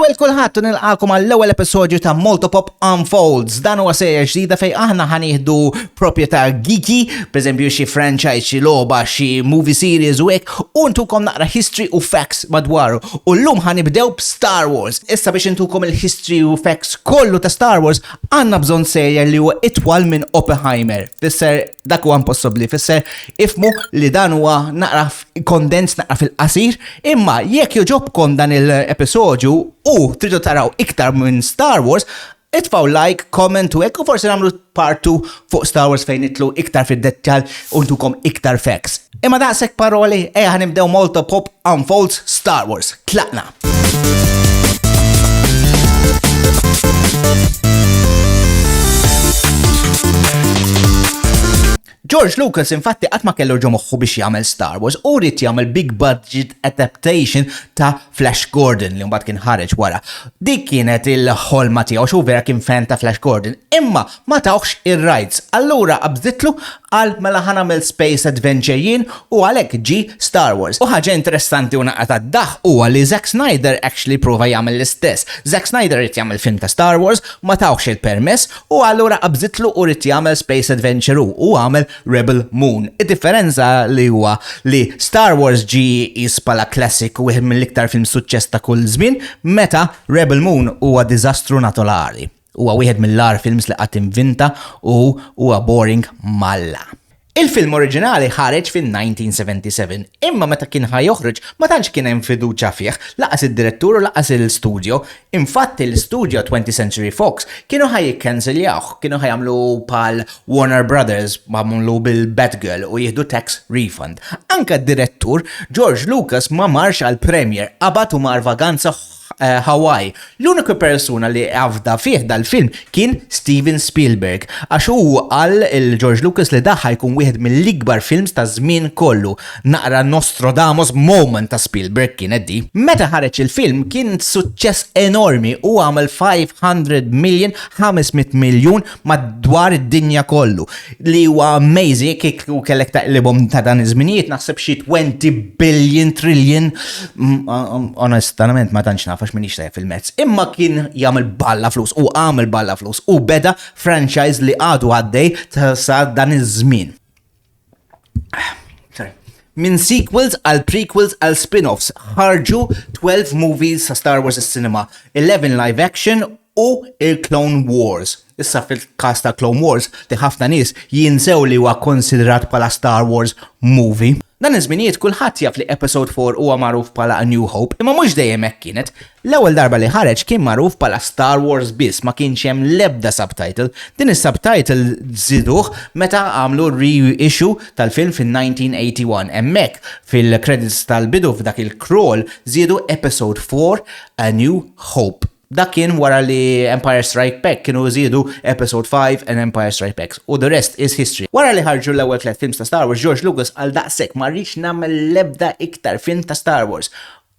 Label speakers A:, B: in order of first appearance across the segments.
A: Merħba lil kulħadd u nilqakom għall-ewwel episodju ta' Moltopop Unfolds. Dan huwa serja ġdida fejn aħna ħanieħdu proprjetà geeky, pereżempju xi franchise, xi logħba, xi movie series u hekk, u ntukom naqra history u facts madwaru. U llum ħanibdew b'Star Wars. Issa biex intukom il-history u facts kollu ta' Star Wars, għandna bżonn serja li huwa itwal minn Oppenheimer. Fisser dak huwa impossibbli, fisser ifmu li dan huwa naqra kondens naqra fil-qasir, imma jekk joġobkom dan il-episodju u tridu taraw iktar minn Star Wars, itfaw like, comment u hekk u forsi nagħmlu part 2 fuq Star Wars fejn nitlu iktar fid-dettall u ntukom iktar facts. Imma daqshekk paroli, ejja ħanibdew Malta Pop Unfolds Star Wars. Tlaqna! George Lucas infatti qatt ma kellu ġo moħħu biex jagħmel Star Wars u ried jagħmel big budget adaptation ta' Flash Gordon li mbagħad kien ħareġ wara. Dik kienet il-ħolma tiegħu xu vera kien fan ta' Flash Gordon, imma ma tawx ir-rights. Allura qabżitlu qal mela ħa nagħmel space adventure jien u għalhekk ġie Star Wars. U ħaġa interessanti u naqra tad-daħq huwa li Zack Snyder actually prova jagħmel l-istess. Zack Snyder ried jagħmel film ta' Star Wars, ma tawx il-permess U allura qabżitlu u ried jagħmel Space Adventure hu u għamel Rebel Moon. Id-differenza li huwa li Star Wars ġie jqis bħala classic u wieħed mill-iktar film suċċess ta' kull żmien, meta Rebel Moon huwa diżastru natolari. Huwa wieħed mill-agħar films li qatt invinta u huwa boring malla. Il-film oriġinali ħareġ fin-1977, imma meta kien ħa joħroġ ma tantx kien hemm fiduċja fih, laqas id-direttur u laqas il-studio. Infatti l-studio 20th Century Fox kienu ħa jikkensiljawh, kienu ħa jagħmlu bħal Warner Brothers għamlu bil-Batgirl u jieħdu tax refund. Anke d-direttur George Lucas ma marx għall-premiere, qabad u mar vaganza Eh, Hawaii. L-uniku persuna li għafda fih dal-film kien Steven Spielberg, għax hu qal il-George Lucas li daħħa jkun wieħed mill-ikbar films ta' żmien kollu. Naqra Nostradamus moment ta' Spielberg kienet di. Meta ħareġ il-film kien suċċess enormi u għamel 500 million, 500 miljun madwar id-dinja kollu. Li huwa amazing kieku kellek taqlibhom ta' dan iż-żminijiet naħseb xi 20 billion trillion mm, onestament ma tantx naf għax m'iniex tajjeb fil-mezz. Imma kien jagħmel balla flus u għamel balla flus u beda franchise li għadu għaddej sa dan iż-żmien. Minn sequels għal prequels għal spin-offs ħarġu 12 movies sa Star Wars is-cinema, 11 live action u il-Clone Wars. Issa fil-każ ta' Clone Wars li ħafna nies jinsew li huwa konsiderat bħala Star Wars movie. Dan iż-żminijiet kulħadd jaf li Episode 4 huwa magħruf bħala A New Hope, imma mhux dejjem hekk kienet. L-ewwel darba li ħareġ kien magħruf bħala Star Wars biss, ma kienx hemm l-ebda subtitle. Din is-subtitle żiduh meta għamlu re-issue tal-film fin-1981. Hemmhekk, fil-credits tal-bidu f'dak il-crawl żiedu Episode 4, A New Hope. Dak kien wara li Empire Strike Back kienu żiedu Episode 5 and Empire Strike Back u the rest is history. Wara li ħarġu l-ewwel tlet films ta' Star Wars, George Lucas qal daqshekk ma rridx nagħmel l-ebda iktar film ta' Star Wars.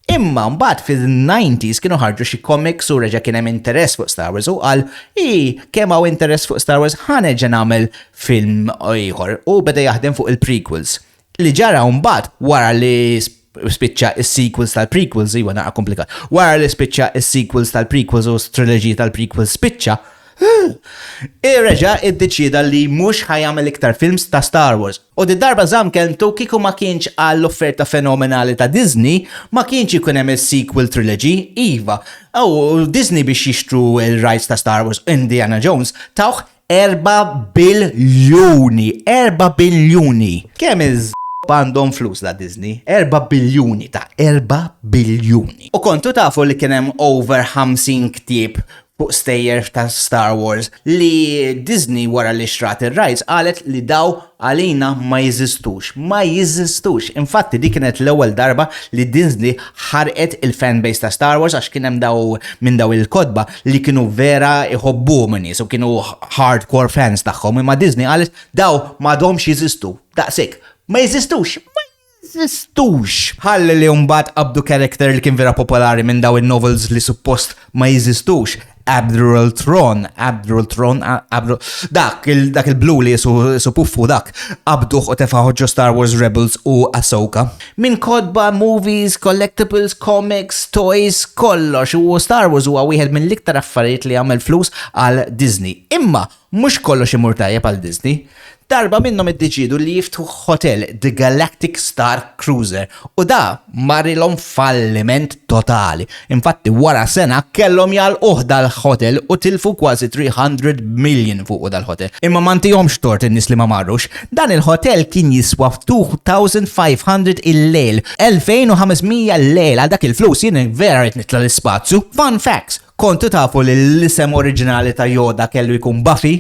A: Imma mbagħad fil-90s kienu ħarġu xi comics u reġa' kien hemm interess fuq Star Wars u qal i kemm hawn interess fuq Star Wars ħa nerġa' nagħmel film ieħor u beda jaħdem fuq il-prequels. Li ġara mbagħad wara li spiċċa is-sequels tal-prequels, iwa naqra komplikat. Wara li spiċċa is-sequels tal-prequels u trilogy tal-prequels spiċċa, Irreġa iddeċieda li mhux ħajamel iktar films ta' Star Wars. U di darba żamm kelmtu kieku ma kienx għall-offerta fenomenali ta' Disney, ma kienx ikun hemm is-sequel trilogy, iva. U Disney biex jixtru il-rights ta' Star Wars Indiana Jones tawh 4 biljuni, 4 biljuni. Kemm iż għandhom flus la Disney? 4 biljuni ta' 4 biljuni. U kontu tafu li kien hemm over 50 ktieb fuq stejjer ta' Star Wars li Disney wara li xtrat ir-rights qalet li daw għalina ma jeżistux. Ma jeżistux. Infatti di kienet l-ewwel darba li Disney ħarqet il-fanbase ta' Star Wars għax kien hemm daw minn daw il-kotba li kienu vera iħobbuhom in-nies u kienu hardcore fans tagħhom imma Disney qalet daw m'għadhomx jeżistu. Daqshekk. Ma jeżistux. Ma jeżistux. Ħalli li mbagħad qabdu character li kien vera popolari minn daw in-novels li suppost ma jeżistux. Admiral Thrawn, Admiral Thrawn, Admiral, dak il dak il-blu li jisu puffu dak, qabduh u tefgħuh ġo Star Wars Rebels u Ahsoka. Minn kotba, movies, collectibles, comics, toys, kollox u Star Wars huwa wieħed mill-iktar affarijiet li għamel flus għal Disney. Imma mhux kollox imur tajjeb għal Disney. Darba minnhom iddeċiedu li jiftħu hotel, The Galactic Star Cruiser, u da marilhom falliment totali. Infatti wara sena kellhom jagħlquh dal-hotel u tilfu kważi 300 million fuq dal-hotel. Imma ma ntihomx tort in-nies li ma marrux. Dan il-hotel kien jiswa 2500 il-lejl, 2500 l-lejl. Għal dak il-flus jien vera rrid nitla' l-ispazju. Fun facts, kontu tafu li l-isem oriġinali ta' Yoda kellu jkun Buffy?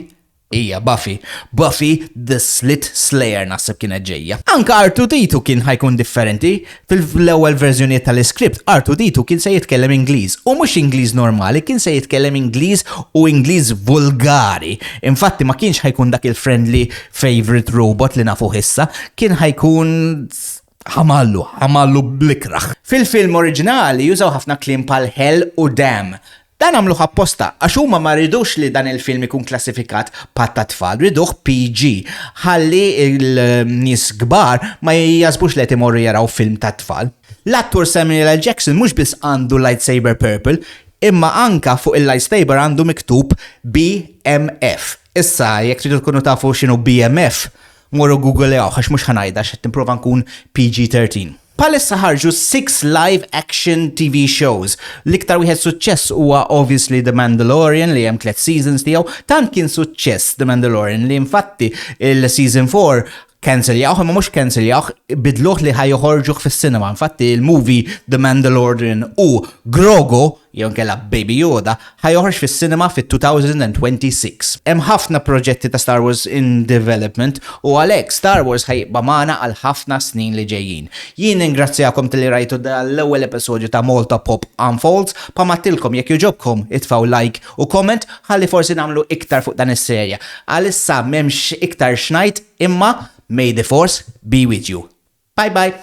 A: Ija, Buffy. Buffy the Slit Slayer naħseb kienet ġejja. Anka R2D2 kien ħa jkun differenti. Fil-ewwel verżjonijiet tal-iskript, R2D2 kien se jitkellem Ingliż. U mhux Ingliż normali, kien se jitkellem Ingliż u Ingliż vulgari. Infatti ma kienx ħa jkun dak il-friendly favorite robot li nafu issa, kien ħa jkun ħamallu, ħamallu bl-ikrah. Fil-film oriġinali jużaw ħafna kliem bħal hell u damn. Dan għamlu apposta, għax huma ma ridux li dan il-film ikun klassifikat bħal ta' tfal, riduh PG, ħalli il-nies kbar ma jaħsbux li qed imorru jaraw film ta' tfal. L-attur Samuel L. Jackson mhux biss għandu lightsaber purple, imma anka fuq il-lightsaber għandu miktub BMF. Issa, jekk tridu tkunu tafu x'inhu BMF, morru Google għax mhux ħa ngħidha, x'qed nipprova nkun PG-13. Bħalissa ħarġu 6 live action TV shows. L-iktar wieħed suċċess huwa obviously The Mandalorian, li hemm tliet seasons tiegħu. Tant kien suċċess The Mandalorian li infatti il-season 4 canceljawh, imma mhux canceljawh, bidluh li ħa joħorġuh fis-cinema. Infatti il-movie The Mandalorian u Grogu, jew nkella Baby Yoda, ħa joħroġ fis-cinema fit-2026. Hemm ħafna proġetti ta' Star Wars in development u għalhekk Star Wars ħa jibqa' magħna għal ħafna snin li ġejjin. Jien ningrazzjakom talli rajtu l-ewwel episodju ta' Malta Pop Unfolds. Pamattilkom, jekk jogħġobkom itfgħu like u comment ħalli forsi nagħmlu iktar fuq dan is-serja. Għalissa m'hemmx iktar x'ngħid, imma may the force be with you. Bye bye.